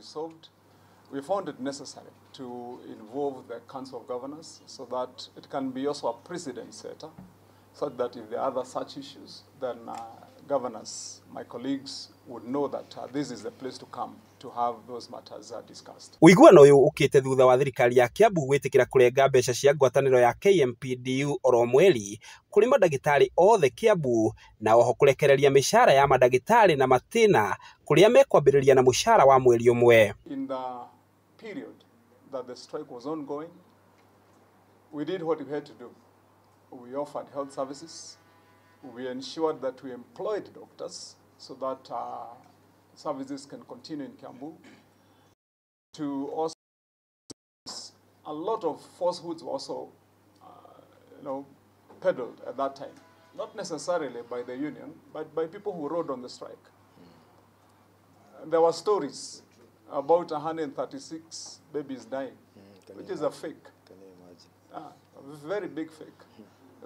resolved, we found it necessary to involve the Council of Governors so that it can be also a precedent setter, so that if there are other such issues, then governors, my colleagues, would know that this is the place to come to have those matters discussed. Ũiguano ũyũ ũkĩte thutha wa thirikari ya Kiambu gwĩtĩkĩra kũrenga mbeca cia ngwatanĩro ya KMPDU oro mweri kũrĩ mandagĩtarĩ othe Kiambu na oho kũrekereria mĩcara ya mandagĩtarĩ na matĩna kũrĩa mekwambĩrĩria na mũcara wa mweri ũmwe. In the period that the strike was ongoing, we did what we had to do. We offered health services. We ensured that we employed doctors so that services can continue in Kiambu. To also, a lot of falsehoods were also, peddled at that time. Not necessarily by the union, but by people who rode on the strike. There were stories about 136 babies dying, which is a fake. Can you imagine? A very big fake.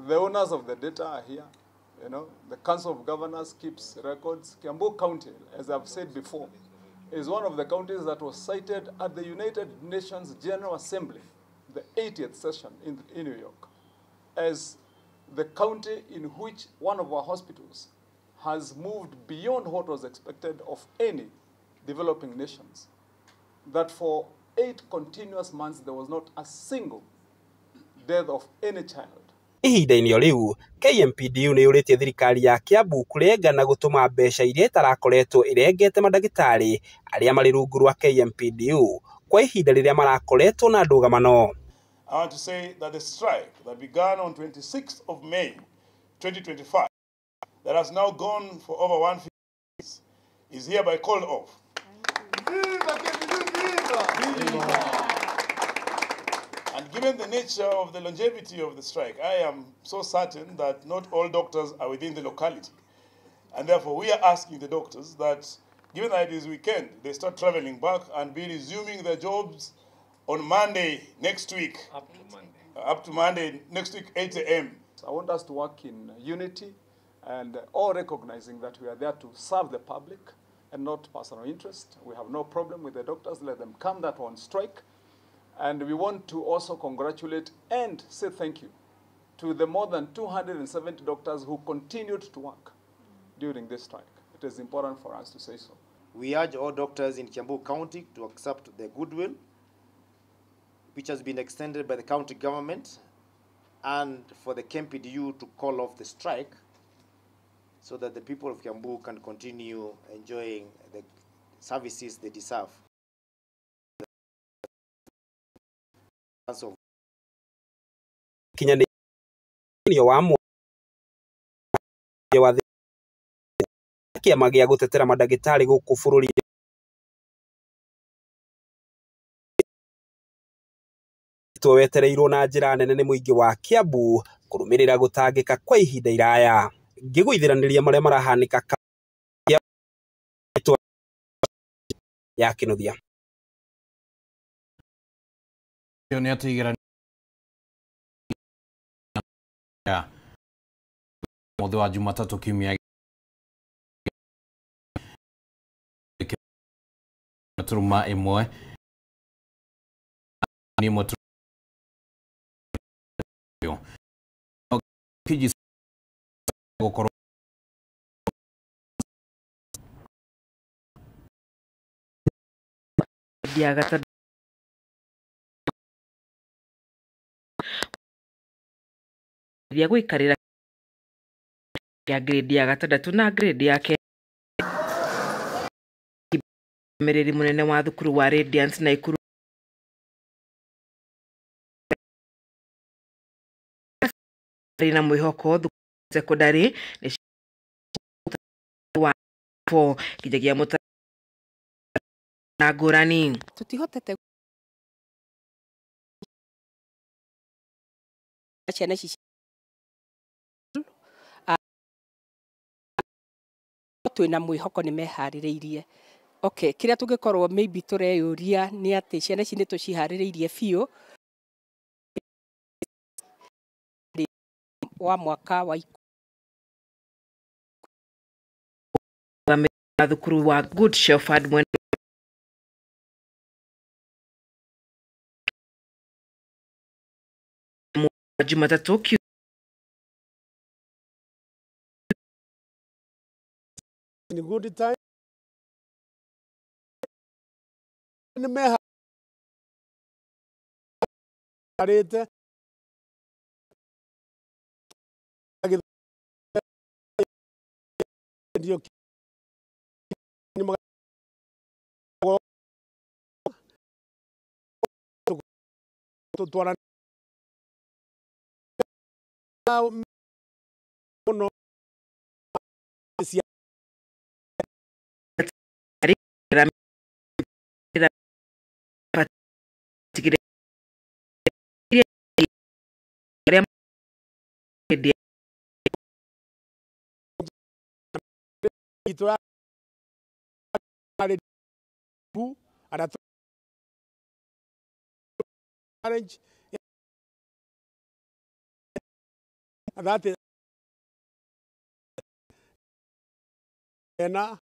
The owners of the data are here. You know, the Council of Governors keeps records. Kiambu County, as I've said before, is one of the counties that was cited at the United Nations General Assembly, the 80th session in New York, as the county in which one of our hospitals has moved beyond what was expected of any developing nations. That for 8 continuous months, there was not a single death of any child. Ihinda-inĩ o rĩu KMPDU nĩ yũrĩtie thirikari ya Kiambu kũrenga na gũtũma mbeca iria itarakoretwo irengete mandagĩtarĩ arĩa marĩ rungu rwa KMPDU kwa ihinda rĩrĩa marakoretwo na ndũgamano. I want to say that the strike that began on 26th of May 2025 that has now gone for over 150 days is hereby called off. Viva KMPDU, viva! And given the nature of the longevity of the strike, I am so certain that not all doctors are within the locality. And therefore, we are asking the doctors that, given that it is weekend, they start traveling back and be resuming their jobs on Monday next week. Up to Monday. Up to Monday next week, 8 a.m. So I want us to work in unity and all recognizing that we are there to serve the public and not personal interest. We have no problem with the doctors. Let them come that on strike. And we want to also congratulate and say thank you to the more than 270 doctors who continued to work during this strike. It is important for us to say so. We urge all doctors in Kiambu County to accept the goodwill which has been extended by the county government and for the KMPDU to call off the strike so that the people of Kiambu can continue enjoying the services they deserve. Kinyanĩrio wa wa kĩama gĩa gũtetera mandagĩtarĩ gũkũ bũrũri-inĩ wetereirwo na njĩra nene nĩ mũingĩ wa Kiambu kũrũmĩrĩra gũtangĩka kwa ihinda iraya ngĩgũithĩranĩria marĩa marahanĩka ya Kĩnuthia. Nĩ atĩ ya mũthĩ wa Jumatatũ kiumia turuma ĩmwe nĩ ĩmwe gũkorwo ya gũikarĩra ya grade ya gatandatũ na grade ya kerĩ. Mũrũgamĩrĩri mũnene wa thukuru wa Radiance Naikuru na mwĩhoko thukuru sekondari nĩ wa 4 nginyagia mũta na ngũrani. Tũtihotete ciana ici twĩna mwĩhoko nĩ meharĩrĩirie. Okay, kĩrĩa tũngĩkorwo maybe tũreyũria nĩ atĩ ciana ici nĩ tũciharĩrĩirie biũ wa mwaka wa thukuru wa Good Shepherd mwena Jumatatu in good time nĩ meharĩte that ena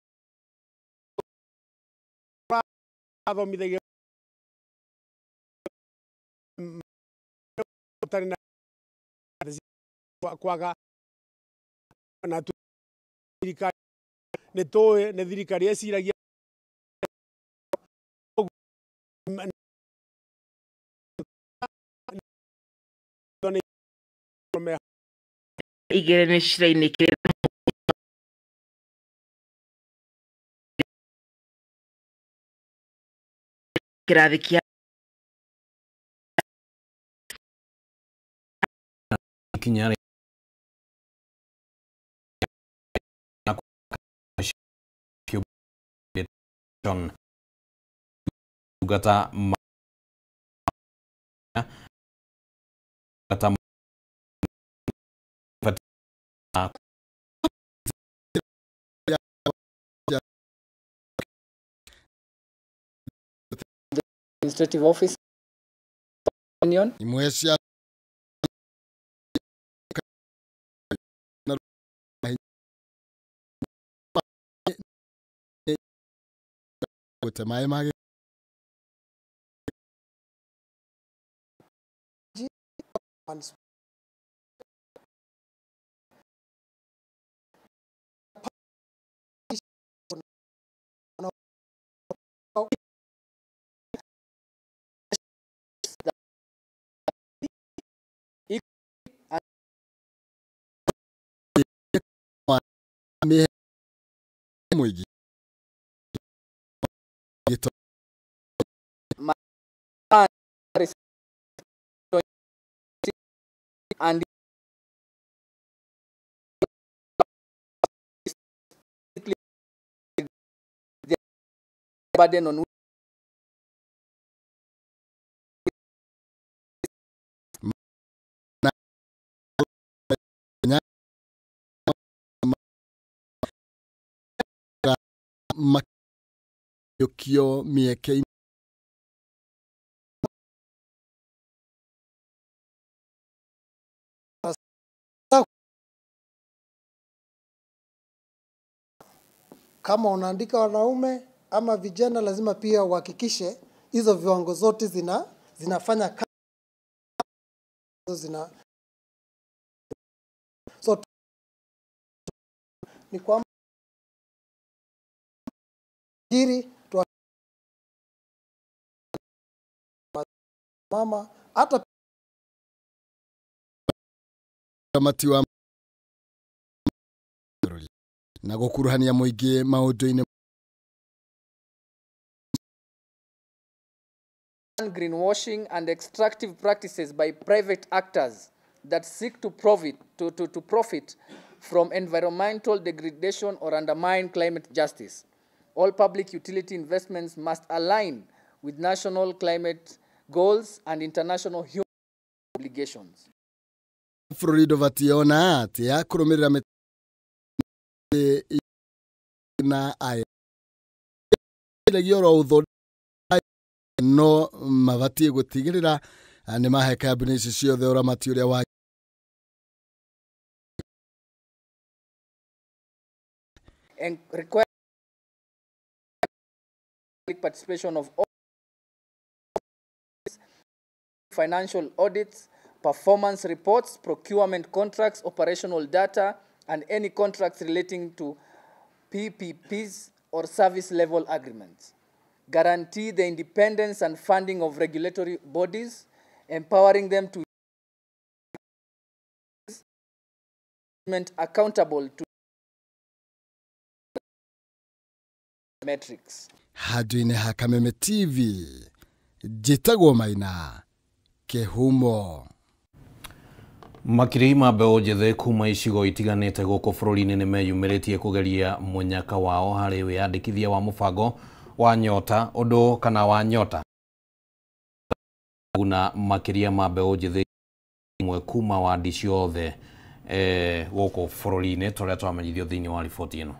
kwaga na thirikari nĩ tũĩ nĩ thirikari ĩciragia igĩrĩ nĩ cirainĩkire kĩrathi kĩa ikinya gata gata Administrative Office Union imwe cia gũte maĩ ma mũingĩ and the burden on makĩũkio mĩeke Kama unaandika wanaume ama vijana, lazima pia uhakikishe hizo viwango zote zinafanya kazi zina. So ni kwamba jiri mama hata kamati wa na gũkuruhania mũingĩ maũndũ-inĩ. Greenwashing and extractive practices by private actors that seek to profit to profit from environmental degradation or undermine climate justice. All public utility investments must align with national climate goals and international human obligations. Bũrũri ndũbatiĩ ona atĩa kũrũmĩrĩra na oro no mabatiĩ gũtigĩrĩra nĩ mahe kambuni ici ciothe ũramati ũrĩa wa and require participation of all financial audits, performance reports, procurement contracts, operational data, and any contracts relating to PPPs or service level agreements. Guarantee the independence and funding of regulatory bodies, empowering them to accountable to metrics. Handũ-inĩ ha Kameme TV, njĩtagwo Maina Kĩhumo. Makiri ma mbeũ njĩthĩ kuma icigo itiganĩte gũkũ bũrũri-inĩ nĩmeyumĩrĩtie kũgeria mũnyaka wao harĩ wĩyandĩkithia wa mũbango wa Nyota ũndũ kana wa Nyota guna makĩria ma mbeũ njĩthĩ imwe kuma wandi ciothe gũkũ bũrũri-inĩ tũrĩa twamenyithio thĩinĩ wa riboti ĩno.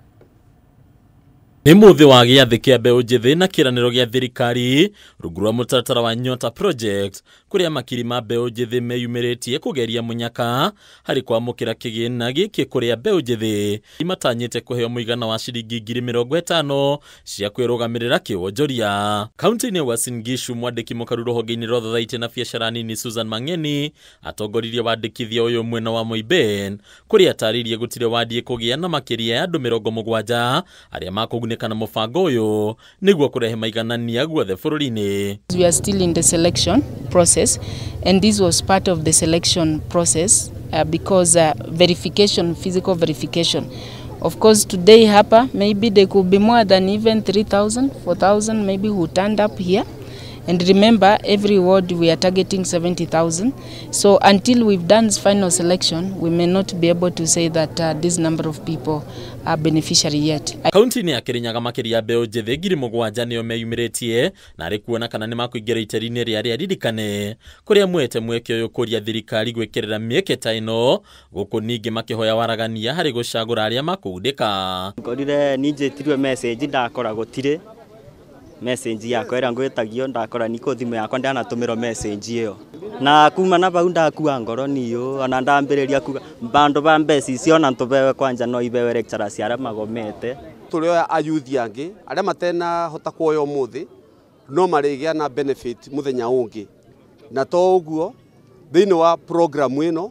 Nĩ mũthĩ wa gĩathĩ kĩa mbeũ njĩthĩ na kĩranĩro gĩa thirikari rungu rwa mũtaratara wa Nyota Project kũrĩa makiri ma mbeũ njĩthĩ meyumĩrĩtie kũgeria mũnyaka harĩ kwamũkĩra kĩgĩna gĩkĩ kũrĩa mbeũ njĩthĩ matanyĩte kũheo mũigana wa ciringi 50,000 cia kwĩrũgamĩrĩra kĩwonjoria. Kaunti-inĩ ya Uasin Gishu, mwandĩki mũkaru rũhonge-inĩ rwa thothaitĩ na biacara nini Susan Mang'eni atongoririe wandĩkithia ũyũ mwena wa Moiben kũrĩa atarĩirie gũtirĩ wandi ĩkũgĩa na makĩria ya andũ 70 arĩa makũgunĩka kana mũbango ũyũ nĩguo kũrehe maiganania guothe bũrũri-inĩ. We are still in the selection process, and this was part of the selection process because verification, physical verification. Of course, today hapa maybe there could be more than even 3,000, 4,000 maybe who turned up here. And remember, every ward we are targeting 70,000. So until we've done final selection, we may not be able to say that this number of people are beneficiary yet. Kaunti-inĩ ya Kirinyaga makĩria mbeũ njĩthĩ 7,000 nĩo meyumĩrĩtie na arĩ kuona kana nĩ makũingĩra iteri-inĩ rĩa arĩa ririkane kũrĩa mwete mweke ũyũ kũria thirikari gwĩkĩrĩra mĩeke ta ĩno gũkũ ningĩ makĩhoya waragania harĩ gũcagũra arĩa makũgundĩka. Ngorire ninjĩtirwe message ndakora gũtirĩ message yakwa ĩrĩa ngwĩtagio ndakora niko thimũ yakwa ndanatũmĩrwo message ĩyo na kuma na bau ndakua ngoro niyo ona ndambĩrĩria kuga bandu ba mbeca icio ona tũbewe kwanja no ibewe lecturers arĩa magomete. Tũrĩoya ayuthi angĩ arĩa matenahota kuoya ũmũthĩ no marĩgĩa na benefit mũthenya ũngĩ, na to ũguo thĩinĩ wa program ĩno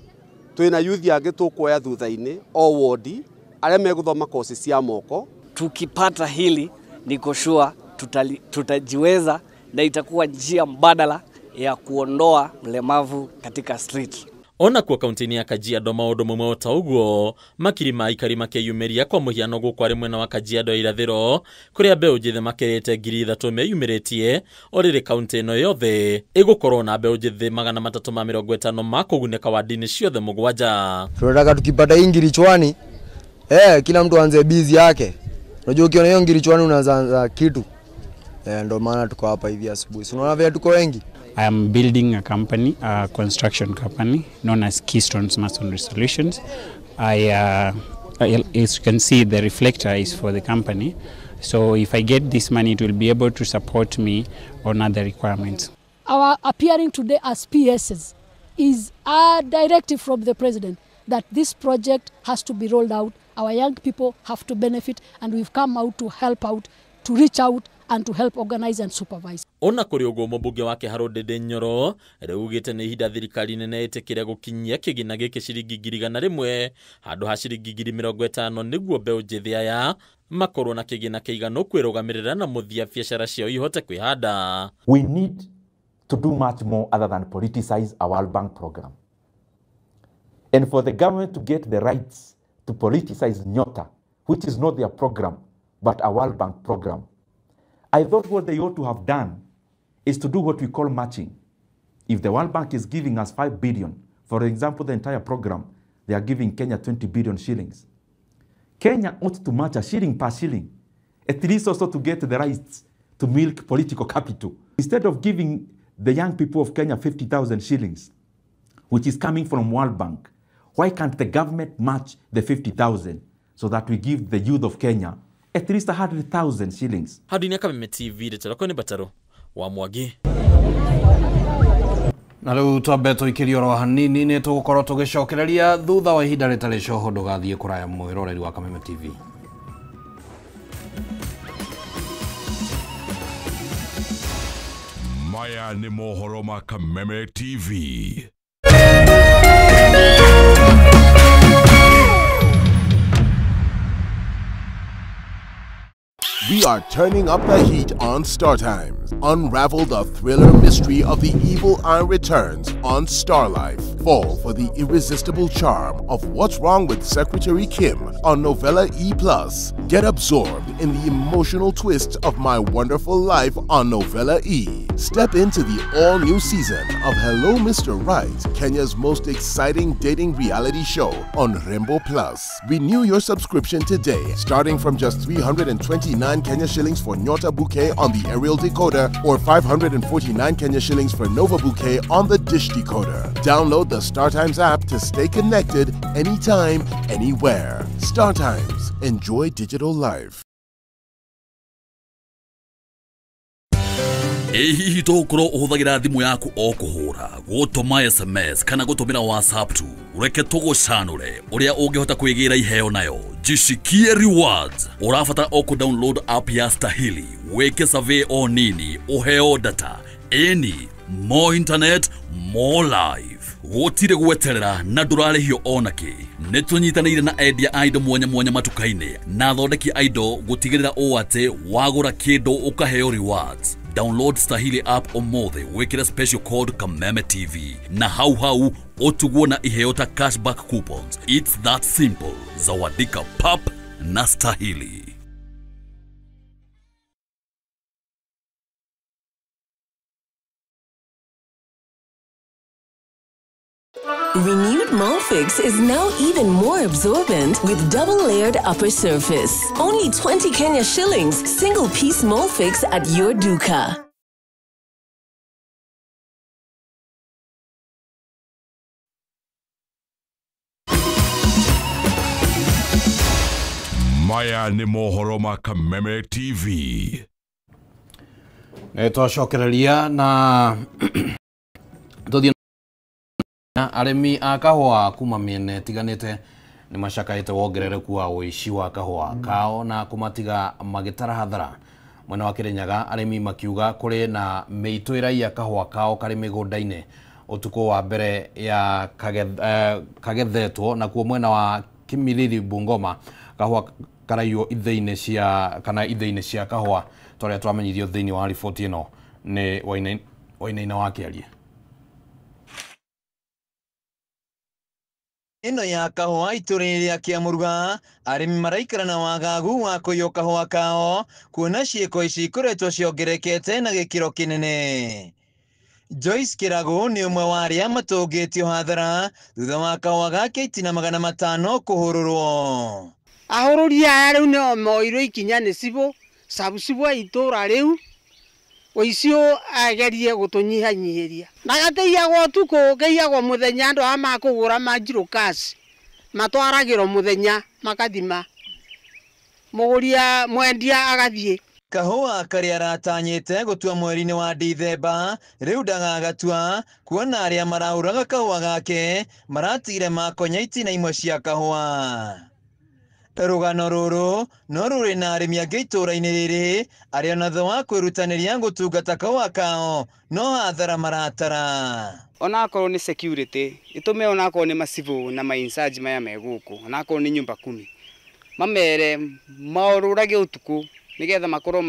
twĩna yuthi angĩ tũkuoya thutha-inĩ o wodi arĩa megũthoma kosi cia moko. Tukipata hili niko sure tutajiweza na itakuwa njia mbadala ya kuondoa mlemavu katika street. Ona kuo kaunti-inĩ ya Kajiado maũndũ mamwe ta ũguo makiri ma aikari makeyumĩria kwa mũhiano gũkũ arĩ mwena wa Kajiado ya irathĩro kũrĩa mbeũ njĩthĩ makĩrĩte 3,000 meyumĩrĩtie o rĩrĩ kaunti ĩno yothe ĩgũkorwo na mbeũ njĩthĩ 350 makũgunĩka wandi-inĩ ciothe 7. Tunataka tukipata hii ngiri chwani kila mtu aanze busy yake. Unajua ukiona hiyo ngiri chwani unaanza kitu. Ndio maana tuko hapa hivi asubuhi. Si unaona vile tuko wengi. I am building a company, a construction company known as Keystones Masonry Solutions. As you can see, the reflector is for the company. So if I get this money, it will be able to support me on other requirements. Our appearing today as PSs is a directive from the president that this project has to be rolled out. Our young people have to benefit, and we've come out to help out, to reach out, and to help organize and supervise. Ona kũrĩ ũguo mũmbunge wake Harold Ndindi Nyoro rĩu ugĩte nĩ ihinda thirikari nene ĩtĩkĩre gũkinyia kĩgĩna gĩkĩ ciringi 100,000 handũ ha ciringi 50,000 nĩguo mbeũ njĩthĩ aya makorwo na kĩgĩna kĩiganu kwĩrũgamĩrĩra na mũthia biacara ciao ihote kwĩhanda. We need to do much more other than politicize our World Bank program. And for the government to get the rights to politicize Nyota, which is not their program, but a World Bank program, I thought what they ought to have done is to do what we call matching. If the World Bank is giving us 5 billion, for example, the entire program, they are giving Kenya 20 billion shillings. Kenya ought to match a shilling per shilling, at least also to get the rights to milk political capital. Instead of giving the young people of Kenya 50,000 shillings, which is coming from World Bank, why can't the government match the 50,000 so that we give the youth of Kenya at least 100,000 shillings? Handũ-inĩ Kameme TV rĩtarako nĩ Bataro wa Mwangi. Na rĩu twambe tũikĩrie oro hanini nĩ tũgũkorwo tũgĩcokereria thutha wa ihinda rĩtarĩ coho. Ndũgathiĩ kũraya mwĩroreri wa Kameme TV. Maya nĩ mohoro ma Kameme TV. We are turning up the heat on StarTimes. Unravel the thriller mystery of The Evil Eye Returns on Star Life. Fall for the irresistible charm of What's Wrong with Secretary Kim on Novella E+. Get absorbed in the emotional twists of My Wonderful Life on Novella E. Step into the all-new season of Hello Mr. Right, Kenya's most exciting dating reality show on Rembo Plus. Renew your subscription today, starting from just 329 Kenya shillings for Nyota Bouquet on the aerial decoder or 549 Kenya shillings for Nova Bouquet on the dish decoder. Download the StarTimes app to stay connected anytime, anywhere. StarTimes. Enjoy digital life. Ĩ hihi tũgũkorwo ũhũthagĩra thimũ yaku o kũhũra, gũtũma SMS kana gũtũmĩra WhatsApp tu? Reke tũgũcanũre ũrĩa ũngĩhota kwĩgĩra iheo nayo. Jishikie rewards. Ũrabatara o kũ-download app ya Stahili, wĩke survey o nini, ũheo data. Ĩni, more internet, more life. Gũtirĩ gweterera na ndũrarĩhio ona kĩ. Nĩ tũnyitanĩire na endia a indo mwanya mwanya matuka-inĩ na athondeki a indo gũtigĩrĩra ũũ atĩ wagũra kĩndũ ũkaheo rewards. Download Stahili app ũmũthĩ wĩkĩre special code Kameme TV na hau hau ũtugwo na iheo ta cashback coupons. It's that simple. Zawadika pap na Stahili. Renewed Molfix is now even more absorbent with double-layered upper surface. Only 20 Kenya shillings, single-piece Molfix at your duka. Maya nĩ mohoro ma Kameme TV. Nĩ twacokereria na tũthiĩ na arĩmi a kahũa kuma mĩena ĩtiganĩte nĩ macakaĩte wongerereku wa ũici wa kahũa kao na kũmatiga magĩtara hathara. Mwena wa Kĩrĩnyaga arĩmi makiuga kũrĩ na mĩitũ ĩraiya kahũa kao karĩ mĩgũnda-inĩ ũtukũ wa mbere ya kagethetwo, nakuo mwena wa Kimilili Bungoma kahũa karaiywo ithĩinĩ cia kana ithĩinĩ cia kahũa torĩa twamenyithio thĩinĩ wa riboti ĩno nĩ Wainaina wa Kĩarie. Ĩno ya kahũa itũra-inĩ rĩa Kĩamũruga, arĩmi maraikara na wagagu wa kũiywo kahũa kao kuona ciĩko ici ikoretwo ciongerekete na gĩkĩro kĩnene. Joyce Kĩrago nĩ ũmwe wa arĩa matũngĩtio hathara thutha wa kahũa gake itina 500 kũhũrũrwo. Ahũrũri aya rĩu nĩo moirwo ikinya nĩ cibũ, sabucibũ a itũra rĩu ũici ũyũ agerie gũtũnyihanyihĩria. Na gatĩiyagwo ũtukũ, kĩiyagwo mũthenya, andũ aya makũgũra manjirũ cash matwaragĩrwo mũthenya makathima, mũgũria mwendia agathiĩ. Kahũa karĩa aratanyĩte gũtua mweri-inĩ wa Dithemba rĩu ndagagatua kuona arĩa marahũraga kahũa gake maratigire makonya itina imwe cia kahũa. Rũgano rũrũ no rũrĩ na arĩmi angĩ itũra-inĩ rĩrĩ arĩa ona thutha wa kwĩrutanĩria gũtungata kahũa kao no hathara maratara. Onakorwo nĩ security ĩtũme onakorwo nĩ macibũ na mainsaji maya me gũkũ, onakorwo nĩ nyũmba kumi, mamere maũrũrage ũtukũ nĩgetha makorwo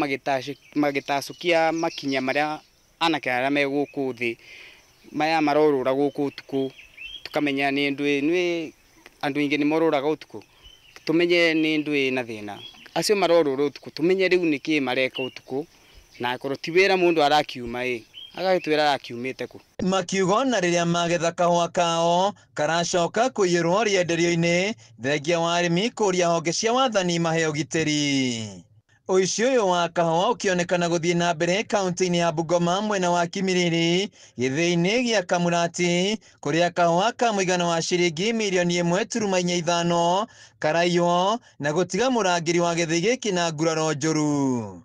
magĩtacũkia makinya marĩa anake arĩa me gũkũ thĩ maya marorũra gũkũ ũtukũ, tũkamenya nĩ ndũ andũ aingĩ nĩ morũraga ũtukũ, tumenye nĩ ndũ ĩna thĩna. Acio marorũra ũtukũ tumenye rĩu nĩkĩ mareka ũtukũ, na akorwo ti wĩra mũndũ arakiuma ĩ agagĩtwĩra arakiumĩte kũ. Makiuga ona rĩrĩa magetha kahũa kao karacoka kũiyĩrwo rĩenderio-inĩ thengia wa arĩmi kũria honge cia wathani mahe ũgitĩri. Ũici ũyũ wa kahũa ũkĩonekana gũthiĩ na mbere kaunti-inĩ ya Bungoma mwena wa Kimilili gĩthĩi-inĩ gĩa Kamurati kũrĩa kahũa ka mũigana wa ciringi mirioni 1.45 karaiywo na gũtiga mũrangĩri wa gĩthĩi gĩkĩ na nguraro njũru.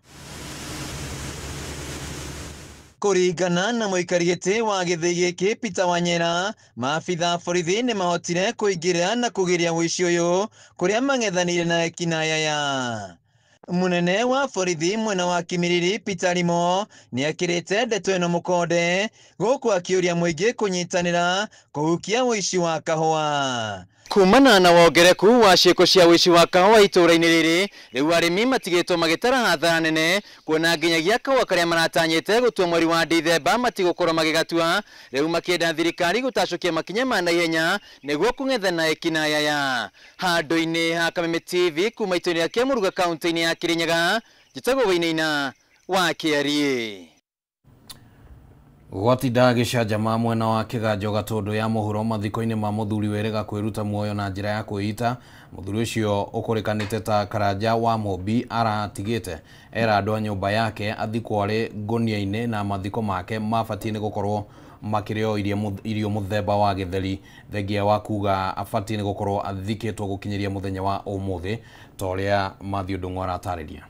Kũringana na mũikari gĩtĩ wa gĩthĩi gĩkĩ Peter Wanyera, maabitha a borithi nĩ mahotire kũingĩrĩra na kũgiria ũici ũyũ kũrĩa mang'ethanĩire na ekinaĩ aya. Munene wa borithi mwena wa Kimilili Peter Limo nĩ ekĩrĩte ndeto ĩno mũkonde gũkũ akĩũria mũingĩ kũnyitanĩra kũhukia ũici wa kahũa. Kumana na wongereku wa ciĩko cia ũici wa kahũa itũũra-inĩ rĩrĩ, rĩu arĩmi matigĩtwo magĩtara hathara nene kuona nginyagia kahũa karĩa maratanyĩte gũtua mweri wa Dithemba matigũkorwo magĩgatua, rĩu makĩenda thirikari gũtacũkia makinya ma naihenya nĩguo kũng'ethana ĩkinayaya. Handũ-inĩ ha Kameme TV kuma itũũra rĩa Kĩamũruga kaunti-inĩ ya Kĩrĩnyaga, njĩtagwo Wainaina wa Kĩariĩ. Gwatinda gĩcanjama mwena wa Kĩganjo Gatũndũ ya mũhuro mathiko-inĩ ma mũthuri wĩrĩga kwĩruta muoyo na njĩra ya kwĩita. Mũthuri ũcio ũkũrĩkanĩte ta Karanja wa Mũmbi aratigĩte era andũ a nyũmba yake athikwo arĩ ngũnia-inĩ na mathiko make mabatiĩ nĩ gũkorwo makĩrĩo irio mũthemba wa gĩtheri, thengia wa kuga abatiĩ nĩ gũkorwo athikĩtwo gũkinyĩria mũthenya wa ũmũthĩ ta ũrĩa Matthew Ndung'u aratarĩria.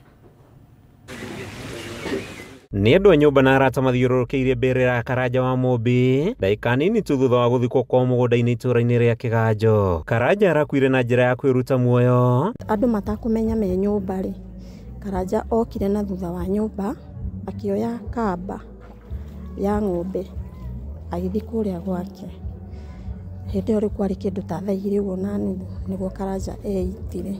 Nĩ andũ a nyũmba na arata mathiũrũrũkĩirie mbĩrĩra ya Karanja wa Mũmbi ndagĩka nini tu thutha wa gũthikwo kwao mũgũnda-inĩ itũũra-inĩ rĩa Kĩganjo. Karanja arakuire na njĩra ya kwĩruta muoyo. Andũ matakũmenya me nyũmba rĩ, Karanja okire na thutha wa nyũmba akĩoya kamba ya ng'ombe agĩthiĩ kũrĩa gwake. Hĩndĩ ĩyo rĩu kwarĩ kĩndũ ta thaa igĩrĩ ũguo na nuthu nĩguo Karanja eitire.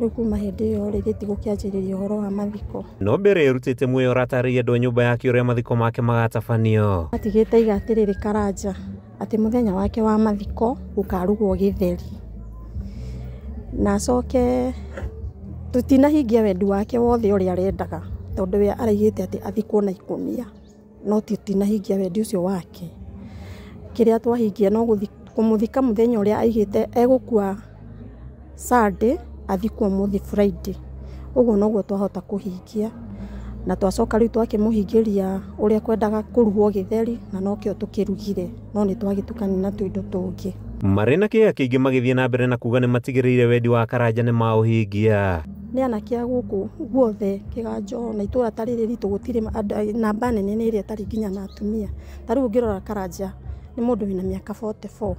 Rĩu kuma hĩndĩ ĩyo rĩ, gĩtigũkĩanjĩrĩria ũhoro wa mathiko. No mbere ĩrutĩte muoyo ũratarĩria andũ a nyũmba yake ũrĩa mathiko make magatabanio. Atigĩte iga atĩrĩrĩ Karanja atĩ mũthenya wake wa mathiko gũkarugwo gĩtheri, na acoke tũtinahingia wendi wake wothe ũrĩa arendaga tondũ we araigĩte atĩ athikwo na ikũnia, no tũtinahingia wendi ũcio wake. Kĩrĩa twahingia no kũmũthika mũthenya ũrĩa aigĩte egũkua Sunday athikwo mũthĩ Friday, ũguo noguo twahota kũhingia. Na twacoka rĩu twakĩmũhingĩria ũrĩa kwendaga kũrugwo gĩtheri na nokĩo tũkĩrugire, no nĩ twagĩtukania na tũindo tũngĩ. Marĩ na kĩeha kĩingĩ magĩthiĩ na mbere na kuga nĩ matigĩrĩire wendi wa Karanja nĩ maũhingia. Nĩ anake a gũkũ guothe Kĩganjo na itũũra ta rĩrĩ ritũ gũtirĩ namba nene nĩ ĩrĩa ĩtarĩ nginya na atumia. Ta rĩu ũngĩrora Karanja nĩ mũndũ wĩna mĩaka 44.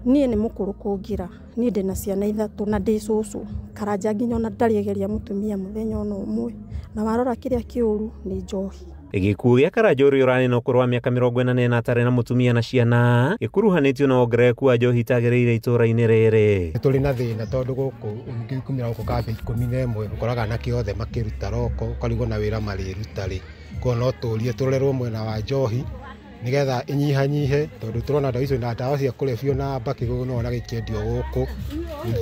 Niĩ nĩ mũkũrũ kũngĩra, niĩ ndĩna ciana ithatũ na ndĩ cũcũ. Karanja nginya ona ndarĩ egeria mũtumia mũthenya ona ũmwe, na warora kĩrĩa kĩũru nĩ njohi. Gĩkuũ gĩa Karanja ũrĩa ũrarĩ na ũkũrũ wa mĩaka 44 atarĩ na mũtumia na ciana gĩkuruhanĩtio na wongerereku wa njohi itagĩrĩire itũũra-inĩ rĩrĩ. Tũrĩ na thĩna tondũ gũkũ ũngĩkumĩra gũkũ kambĩ 11 ũkoraga anake othe makĩruta roko, ũkarigwo na wĩra marĩruta rĩ. Koguo no tũrie tũrorerwo mwena wa njohi nigetha inyihanyihe tondũ tũrona ndawa icio na ndawa cia kũrebio na mbakĩ no ona gĩkĩendio gũkũ.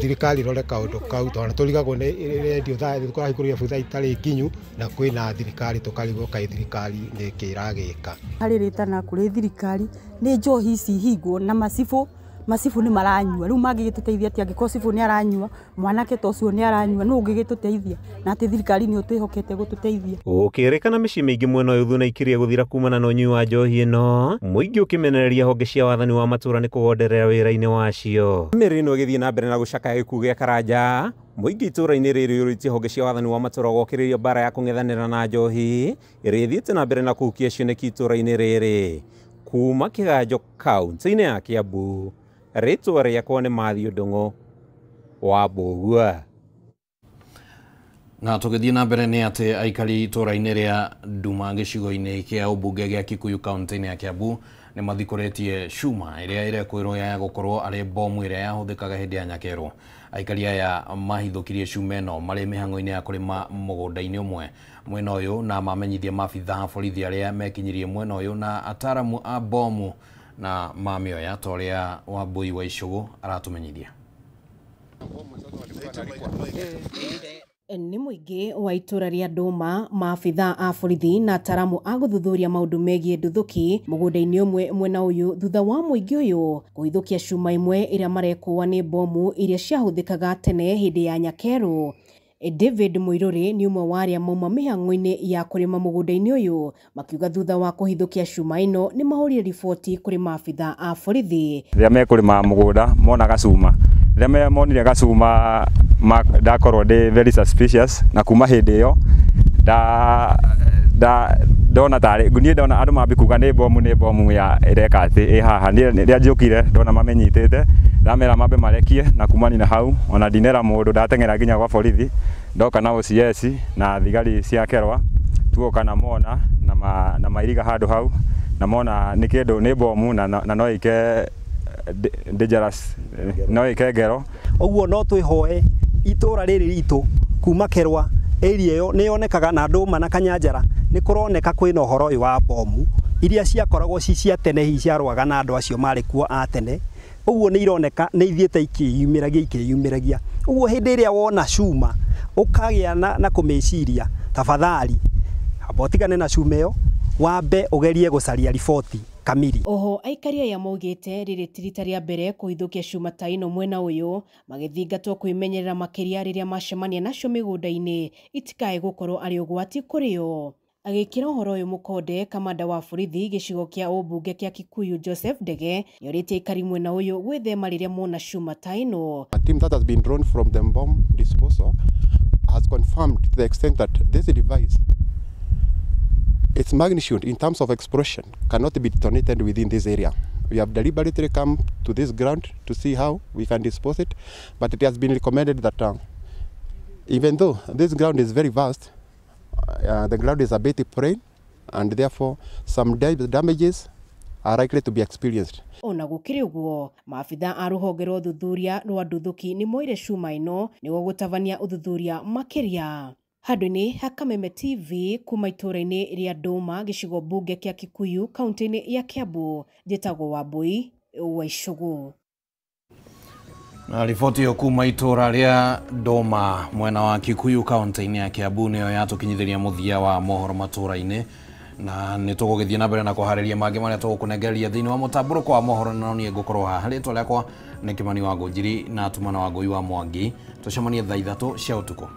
Thirikari ĩrore kaũndũ kau tondũ tũrigagwo nĩ ĩrendio thaa tũrahingũrĩria thaa itarĩ nginyu na kwĩna thirikari tũkarigwo kaĩ thirikari nĩkĩ ĩragĩka. Harĩ rĩtana kũrĩ thirikari nĩ njohi ici hingwo na macibũ nĩ maranyua, rĩu mangĩgĩtũteithia atĩa angĩkorwo cibũ nĩ aranyua, mwanake ta ũcio nĩ aranyua, nũ ũngĩgĩtũteithia na atĩ thirikari nĩ ũtwĩhokete gũtũteithia. Gũkĩrĩkana mĩciĩ mĩingĩ mwena ũyũ thuna ikirie gũthira kumana na ũnyui wa njohi ĩno, mũingĩ ũkĩmenereria honge cia wathani wa matũũra nĩ kũgonderera wĩra-inĩ wacio. Mĩrĩ ĩno ĩgĩthiĩ na mbere na gũcakaya gĩkuũ gĩa Karanja, mũingĩ itũũra-inĩ rĩrĩ ũrĩtie honge cia wathani wa matũũra gũkĩrĩria mbara ya kũng'ethanĩra na njohi ĩrĩa ĩthiĩte na mbere na kũhukia cioneki itũũra-inĩ rĩrĩ. Kuma Kĩganjo kaunti-inĩ ya Kĩambu, rĩtwa rĩakwa nĩ Matthew Ndung'u wa Mbũgua. Na tũgĩthiĩ na mbere nĩ atĩ aikari itũũra-inĩ rĩa Nduma gĩcigo-inĩ kĩa ũmbunge gĩa Kikuyu kaunti-inĩ ya Kĩambu nĩ mathikũrĩtie cuma ĩrĩa ĩrekwĩrwo ya gũkorwo arĩ bomu ĩrĩa yahũthĩkaga hĩndĩ ya nyakerwo. Aikari aya mahithũkirie cuma ĩno marĩ mĩhang'o-inĩ ya kũrĩma mũgũnda-inĩ ũmwe mwena ũyũ na mamenyithia maabitha a borithi arĩa mekinyirie mwena ũyũ na ataramu a bomu na mamĩoya ta ũrĩa Wambui wa Icũgũ aratũmenyithia. Nĩ mũingĩ wa itũũra rĩa Nduma, maabitha a borithi na ataramu a gũthuthuria maũndũ megiĩ nduthũki mũgũnda-inĩ ũmwe mwena ũyũ thutha wa mũingĩ ũyũ kũhithũkia cuma ĩmwe ĩrĩa marekũa nĩ bomu iria ciahũthĩkaga tene hĩndĩ ya nyakerũ. David Muiruri nĩ ũmwe wa arĩa mauma mĩhang'o-inĩ ya kũrĩma mũgũnda-inĩ ũyũ, makiuga thutha wa kũhithũkia cuma ĩno nĩ mahũrire riboti kũrĩ maabitha a borithi. Rĩrĩa mekũrĩma mũgũnda mona gacuma, rĩrĩa monire gacuma ndakorwo ndĩ very suspicious, na kuma hĩndĩ ĩyo ndona tarĩ niĩ ndona andũ mambi kuga nĩ bomu ya ĩreka atĩ ĩ haha. Niĩ rĩrĩa njũkire ndona mamenyitĩte, ndamera mambe marekie, na kumani na hau ona ndinera mũndũ, ndateng'era nginya gwa borithi, ndoka na OCS na thigari cia Kerwa tuoka na mona na mairiga handũ hau na mona nĩ kĩndũ nĩ bomu na no ike dangerous, no ĩke ngero. Ũguo no twĩhoe itũra rĩrĩ ritũ kuma Kerwa area ĩyo nĩ yonekaga na Ndũma na Kanyanjara nĩ kũroneka kwĩna ũhoro ũyũ wa bomu iria ciakoragwo ci cia tene hihi ciarũaga na andũ acio marĩ kuo a tene. Ũguo nĩ ironeka nĩ ithiĩte ikĩyumĩragia. Ũguo hĩndĩ ĩrĩa wona cuma ũkagĩa na kũmĩciria, tafadhali amba ũtigane na cuma ĩyo, wambe ũgerie gũcaria riboti kamiri. Oho aikari aya maugĩte rĩrĩ ti rita rĩa mbere kũhithũkia cuma ta ĩno mwena ũyũ, magĩthingatwo kwĩmenyerera makĩria rĩrĩa macemania nacio mĩgũnda-inĩ itikae gũkorwo arĩ ũgwati kũrĩ o. Agĩkĩra ũhoro ũyũ mũkonde, kamanda wa borithi gĩcigo kĩa ũmbunge kĩa Kikuyu Joseph Ndege nĩorĩtie aikari mwena ũyũ gwĩthema rĩrĩa mona cuma ta ĩno. A team that has been drawn from the bomb disposal has confirmed to the extent that this device, its magnitude in terms of explosion, cannot be detonated within this area. We have deliberately come to this ground to see how we can dispose it, but it has been recommended that even though this ground is very vast, the ground is a bit plain, and therefore some damages are likely to be experienced. Ona gũkĩrĩ ũguo, maabitha a rũhonge rwa ũthuthuria rwa nduthũki nĩ moire cuma ĩno nĩguo gũtabania ũthuthuria makĩria. Handũ-inĩ ha Kameme TV kuma itũũra-inĩ rĩa Ndũma gĩcigo mbunge kĩa Kikuyu kaunti-inĩ ya Kiambu, njĩtagwo Wambui wa Icũgũ. Na riboti ĩyo kuma itũũra rĩa Ndũma mwena wa Kikuyu kaunti-inĩ ya Kiambu nĩyo yatũkinyithĩria mũthia wa mohoro matũũra-inĩ, na nĩ tũgũgĩthiĩ na mbere na kũharĩria mangĩ marĩa tũgũkũnengereria thĩinĩ wa mũtambũrũko wa mohoro, na niĩ ngũkorwo haha. Rĩtwa rĩakwa nĩ Kĩmani wa Ngũnjiri na Tumana wa Ngũi wa Mwangi. Tũcemanie thaa 3 cia ũtukũ.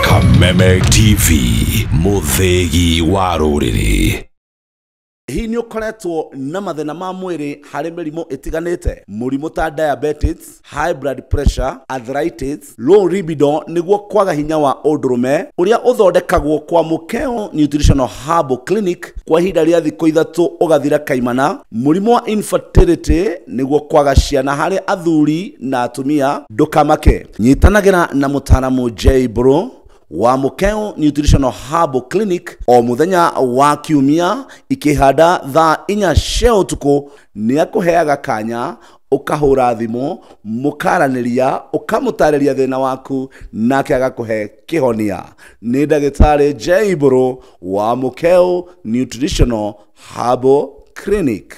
Kameme TV, mũthĩgi wa rũrĩrĩ. Hihi nĩ ũkoretwo na mathĩna ma mwĩrĩ harĩ mĩrimũ ĩtiganĩte, mũrimũ ta diabetes, high blood pressure, arthritis, low libido nĩguo kwaga hinya wa ũndũrũme ũrĩa ũthondekagwo kwa Mũkeo Nutritional Herbal Clinic kwa ihinda rĩa thikũ 3 ũgathira kaimana, mũrimũ wa infertility nĩguo kwaga ciana harĩ athuri na atumia, ndũkamake. Nyitanagĩra na mũtaaramu J Bro wa Mũkeo Nutritional Herbal Clinic o mũthenya wa kiumia ikĩhanda thaa 4 cia ũtukũ. Nĩ akũheaga kanya ũkahũra thimũ mũkaranĩria ũkamũtarĩria thĩna waku nake agakũhe kĩhonia. Nĩ ndagĩtarĩ J Bro wa Mũkeo Nutritional Herbal Clinic.